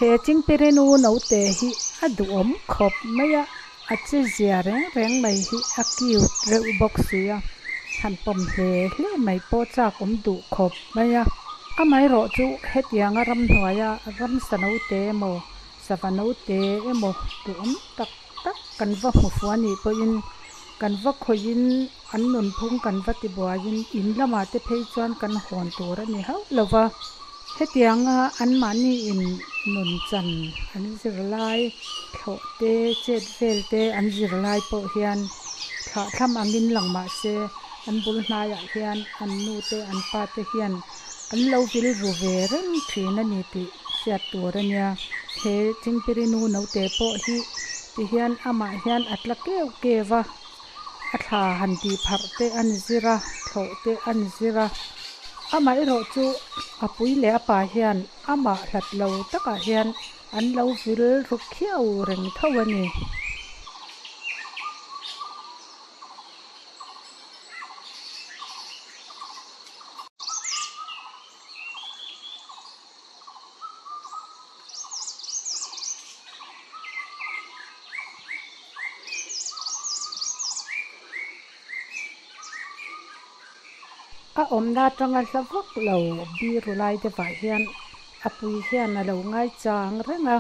He chingpirinu naute hi a duhawm khawp mai a, a che zia reng reng mai hi a cute reuh bawk si a, han pawm hle hle mai pawh chak awm duh khawp mai a. Amaherawh chu hetianga ramhnuaia ramsa naute emaw sava naute emaw duhawm tak tak kan va hmu fuh a nih pawhin kan va khawihin an nunphung kan va ti buaiin in lamah te phei chuan kan hawn tur a ni hauh lo va. Hetianga anmahni in nun chan an zir lai, thlawh te, chet vel te an zir lai pawh hian thlahthlam angin lang mah se an bul hnaiah hian an nu te an pa te hian an lo vil ru ve reng thin a ni tih hriat tur a nia. He Chingpiri nu naute pawh hi ti hian amah hian a tla keuh keuh va, a thla han tih pharh te a ni zir a, thlawh te a ni zir a. Amaherawh chu a pui leh a pa hian amah hlat lo takah hian an lo vil ru khiau reng tho a ni. A awmna atanga hla vak lo biru lai deuhah hian a pui hian a lo ngaichang reng a,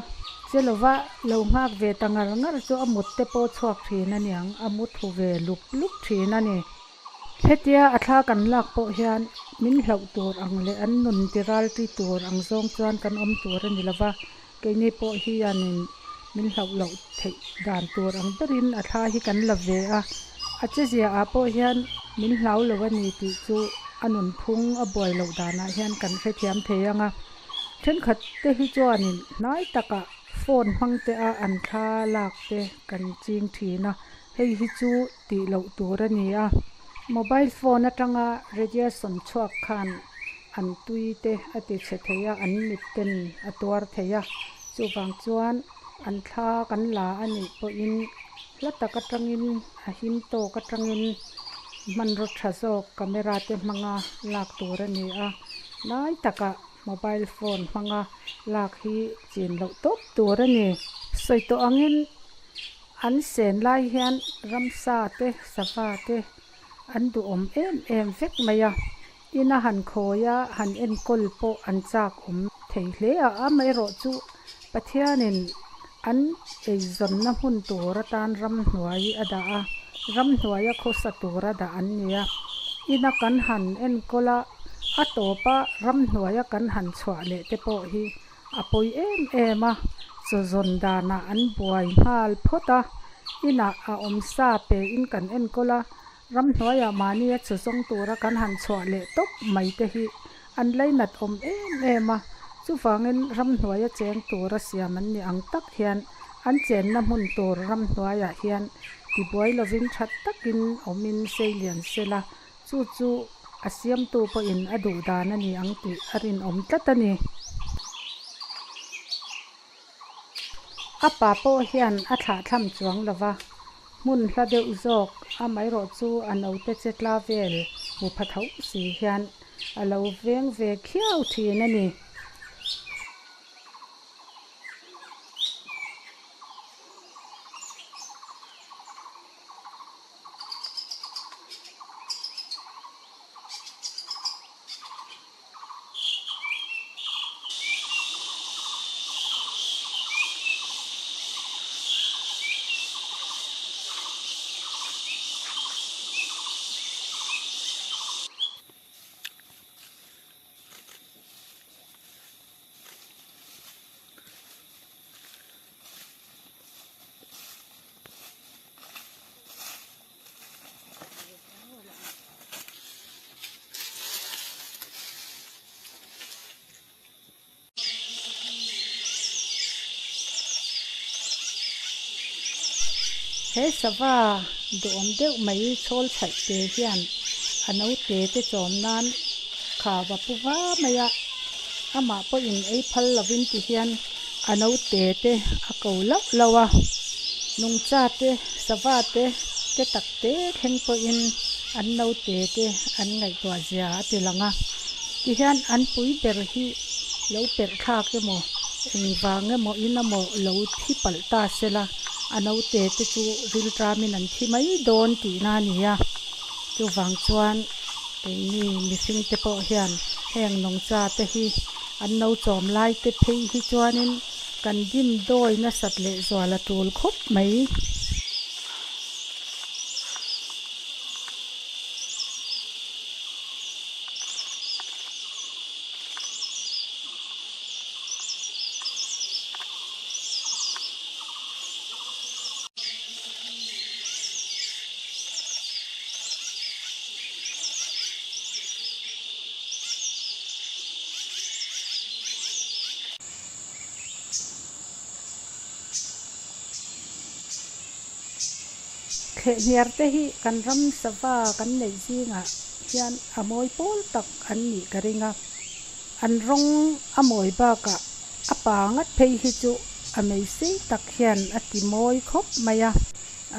che lova lo nghak ve ta ngar ngar chu a mut te pawh chhuak thin a niang, a mu thu ve lup lup thin a ni. Hetia a thla kan lak pawh hian min hlauh tur ang leh an nun ti ralti tur ang zawng chuan kan awm tur a ni lova, keini pawh hianin min hlauh loh theih dan tur ang berin a thla hi kan la ve a, a chezia ah pawh hian min hlau lo a ni tih chu a nunphung a buai loh danah hian kan hrethiam thei ang a. Thenkhat te hi chuanin hnai takah phone hmang te a an thla lak te kan ching thin a, hei hi chu tih loh tur a ni a. Mobile phone atanga radiation chhuak khan an tui te a ti chhe thei a, an mit ten a tuar thei a. Chuvang chuan an thla kan la a nih pawhin hla tak atangin a him tawk atangin hmanraw tha zawk camera te hmanga lak tur a ni a. Lai takah mobile phone hmanga lak hi chin loh tawp tur a ni. Sawi tawh angin An sen lai hian ramsa te, sava te an duhawm em em vek mai a, ina han khawi a, han enkawl pawh an chak awm thei hle a, amaherawh chu Pathianin an eizawnna hmun tur atan ramhnuai a dah a, ramhnuaia khawsa tura dah an ni a, ina kan han enkawl a, a tawpa ramhnuaia kan han chhuah leh te pawh hi A pawi em em a, chaw zawn danah an buai nghal phawt a, inah a awm sa pe in kan enkawl a, ramhnuaiah mahnia chaw zawng tura kan han chhuah leh tawp mai te hi an lainat awm em em a, chuvangin ramhnuaia cheng tura siam an ni ang tak hian an chenna hmun tur ramhnuaiah hian tibuai lovin tha takin awmin seilian sela, Chu chu a siamtu pawhin a duh dan a ni ang tih a rinawm tlat a ni. A pa pawh hian a thlahthlam chuang lo va, hmun hla deuh zawk amaherawh chu a naute che tla vel hmu pha tho si hian a lo veng ve khiau thin a ni. He sava duhawm deuh mai chhawl chhaih te hian a naute te chawm nan kha va pu va mai a, amah pawhin ei phal lovin ti hian a naute te a ko lauh lauh a, nungcha te sava te te tak te thleng pawhin an naute te an ngaihtuah zia a ti lang a, tihian an pui ber hi lo perh thlak emaw Engvang emaw in emaw lo thi palh ta sela, a naute te chu rilṭamin an thi mai dawn tihna a ni a. Chuvang chuan keini mihring te pawh hian heng nungcha te hi an no chawm lai te phei hi chuanin kan dimdawi nasat lehzual a tul khawp mai. Thlehhniar te hi kan ram sava kan neih zingah hian a mawi pawl tak an nih ka ring a. An rawng a mawi bakah a pa ngat phei hi chu a mei sei tak hian a ti mawi khawp mai a.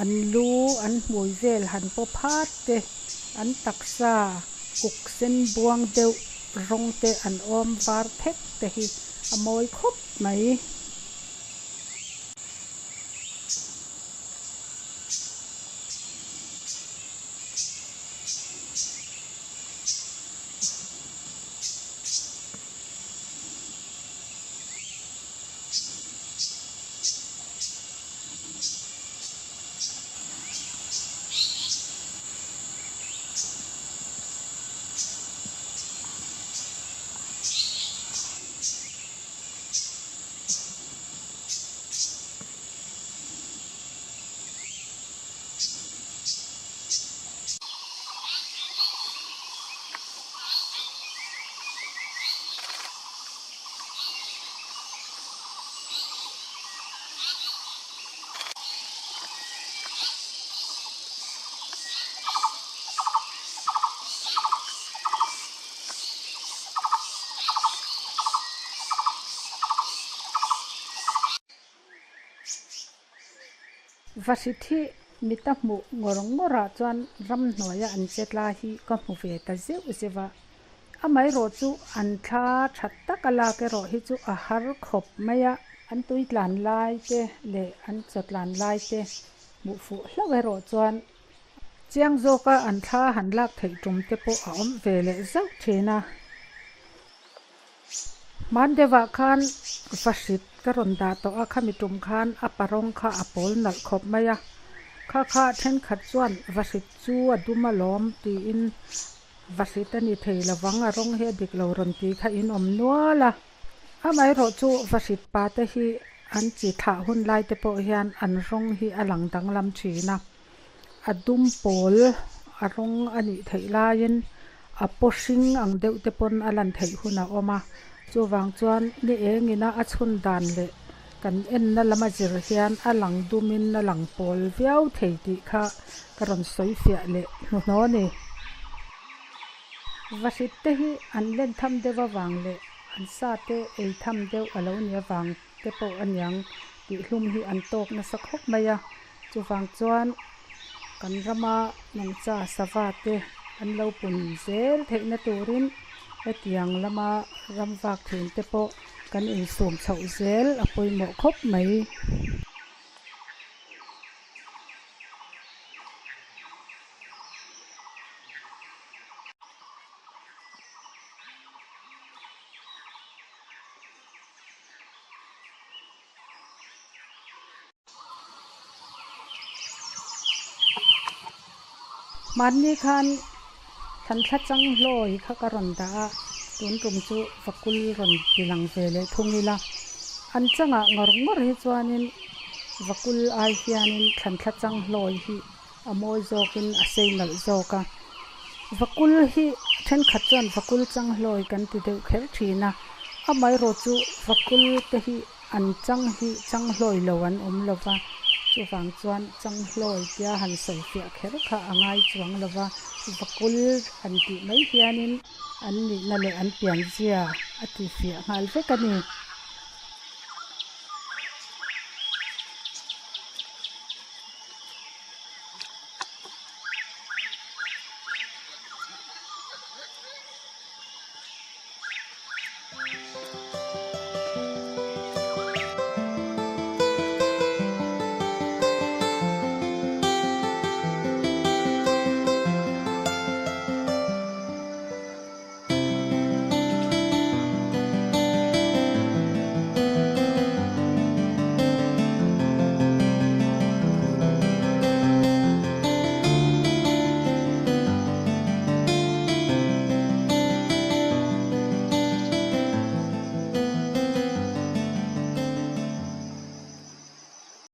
An lu an hmui vel han paw phat te, an taksa kuk sen buang deuh rawng te an awm var thek te hi a mawi khawp mai. Vahrit hi mita hmuh ngawr ngawrah chuan ramhnuaia an che tla hi ka hmu ve ta zeuh zeuh a. Amaherawh chu an thla tha taka lak erawh hi chu a har khawp mai a. An tui tlan lai te leh an chaw tlan lai te hmuh fuh hlauh erawh chuan chiang zawka an thla han lak theih tum te pawh a awm ve leh zauh thin a. Hman deuhah khan vahrit ka rawn dah tawh a, khami tum khan a pa rawng kha a pawl nalh khawp mai a. Kha kha thenkhat chuan vahrit chu a dum alawm tiin vahrit a ni thei lovang a rawng hi a dik lo rawn tih kha in awm nual a. Amaherawh chu vahrit pa te hi an chi thlah hun lai te pawh hian an rawng hi a lang danglam thin a. A dum pawl a rawng a nih theih laiin a paw hring ang deuh te pawn a lan theih hun a awm a, chuvang chuan ni eng ina a chhun dan leh kan enna lama zir hian a lang dumin a lang pawl viau thei tih kha ka rawn sawi fiah leh hnuhnawh a ni. Vahrit te hi an len tham deuh avang leh an sa te ei tham deuh a lo nih avang te pawh a niang tih hlum hi an tawk nasa khawp mai a. Chuvang chuan kan rama nungcha sava te an lo pun zel theihna turin hetiang lama ram vak thin te pawh kan insum chhoh zel a pawimawh khawp mai. Hmanni khan thlanthla chang hlawi kha ka rawn dah a, tun tum chu vakul rawn ti lang ve leh thung ila. An changah ngawr ngawr hi chuanin vakul ai hianin thlanthla chang hlawi hi a mawi zawkin a sei nalh zawk a. Vakul hi thenkhat chuan vakul chang hlawi kan ti deuh kher thin a, amaherawh chu vakul te hi An chang hi chang hlawi lo an awm lo va, chuvang chuan chang hlawi tia han sawifiah kher kha a ngai chuang lo va, vakul han tih mai hianin an nihna leh an pianzia a tifiah nghal vek a ni.